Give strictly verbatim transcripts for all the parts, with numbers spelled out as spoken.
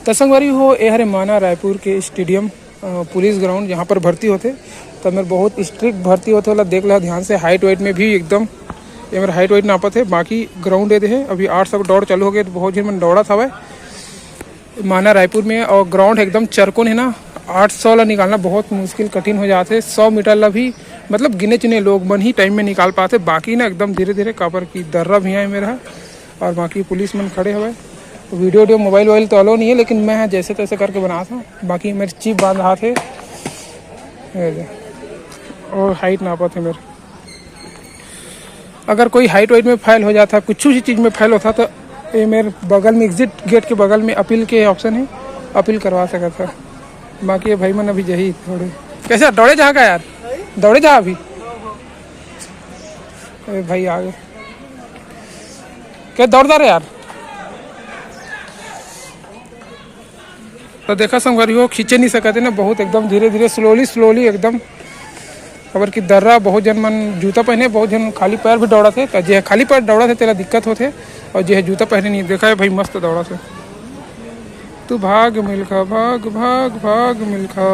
त संगवारी हो, ए हरे माना रायपुर के स्टेडियम, अ, पुलिस ग्राउंड, जहाँ पर भर्ती होथे। त मेर बहुत स्ट्रिक्ट भर्ती होथे, ओला देख ला ध्यान से। हाइट वाइट में भी एकदम, ये मेर हाइट वाइट नापत हे। बाकी ग्राउंड ये दे हे, अभी आठ सौ दौड़ चालू हो गए, तो बहुत झन मन दौड़त हवय माना रायपुर में। और ग्राउंड एकदम चरकोन है ना, आठ सौ ला निकालना बहुत मुश्किल, कठिन हो जाथे। सौ मीटर ला भी, मतलब, गिने चुने लोग मन ही टाइम में निकाल पाथे, बाकी ना एकदम धीरे धीरे, काबर की दर्रा भी आए मेरा। और बाकी पुलिस मन खड़े हवय। वीडियो, वीडियो, मोबाइल वोबाइल तो अलाउ नहीं है, लेकिन मैं जैसे तैसे करके बनात हूँ। बाकी मेर चिप बांधात हे, ये ले। और हाइट नापत हे मेर। अगर कोई हाइट वाइट में फेल हो जाता, कुछ भी चीज़ में फेल होता, तो ये मेर बगल में, एग्जिट गेट के बगल में अपील के ऑप्शन है, अपील करवा सकत है। बाकी ये भाई मन अभी जही थोड़े। कैसे दौड़े जहाँ का यार, दौड़े जहाँ अभी। ए भाई आगे। क्या दौड़ता रहे यार। तो देखा संगवारी हो, खींचे नहीं सकते ना, बहुत एकदम धीरे धीरे, स्लोली स्लोली एकदम। काबर कि दर्रा, बहुत झन मन जूता पहने, बहुत झन खाली पैर भी दौड़त हे। तो जे खाली पैर दौड़त हे, तेला दिक्कत होथे, और जे जूता पहने नहीं, देखा है भाई, मस्त दौड़त हे। तू भाग मिल्खा, भाग, भाग, भाग मिल्खा।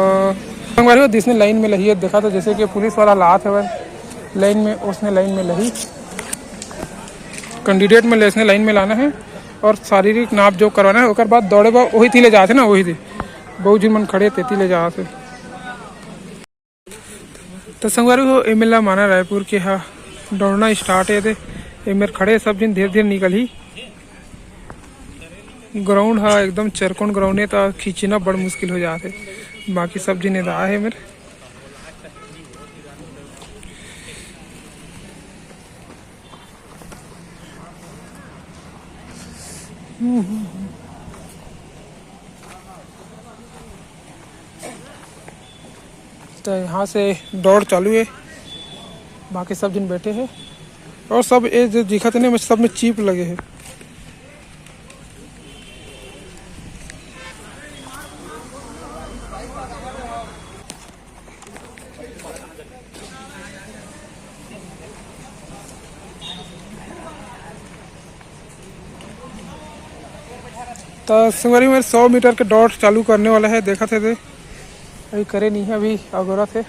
संगवारी हो, जिसने लाइन में लही है, देखा तो जैसे कि पुलिस वाला लात है लाइन में, उसने लाइन में लही। कैंडिडेट में लेसने लाइन में लाना है और शारीरिक नाप जोख करवाना है। ओकर बाद दौड़े बर वही ती ले जाथे ना, वही ती। बहुत झिन मन खड़े तेती ले जाथे। तो संगवारी हो, एमेर ला माना रायपुर के हा दौड़ना स्टार्ट है। ते एमेर खड़े सब झिन धीरे धीरे निकलही। ग्राउंड हा एकदम चरकोन ग्राउंड है, तो खींचना बड़ मुश्किल हो जाथे। बाकी सब झिन एदा है मेर। तो यहाँ से दौड़ चालू है, बाकी सब झिन बैठे हैं। और सब ये जो दिखत है ना, सब में चिप लगे हैं। तो संगवारी, मेर सौ मीटर के दौड़ चालू करने वाला है। देखत हे ते, अभी करे नहीं है, अभी अगोरत हे।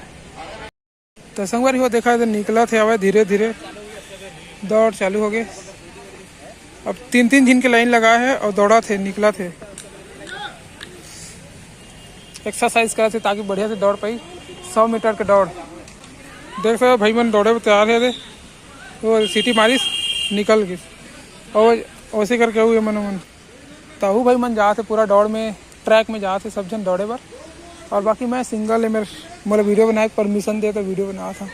तो संगवारी हो, देखा हे ते निकलत हे, आवे धीरे धीरे दौड़ चालू हो गए। अब तीन तीन झिन के लाइन लगा है और दौड़त हे, निकलत हे, एक्सरसाइज करत हे, ताकि बढ़िया से दौड़ पाई सौ मीटर के दौड़। देख सकते हो, भाई मन दौड़े बर तैयार है रे। वो सीटी मारिस, निकल गइस। और वैसे करके हुए मन मन ताहू भाई मन जात हे पूरा दौड़ में, ट्रैक में जात हे सब झन दौड़े बर। और बाकी मैं सिंगल है, मेरे, मोला वीडियो बनाए के परमिशन दे, तो वीडियो बनात हूँ।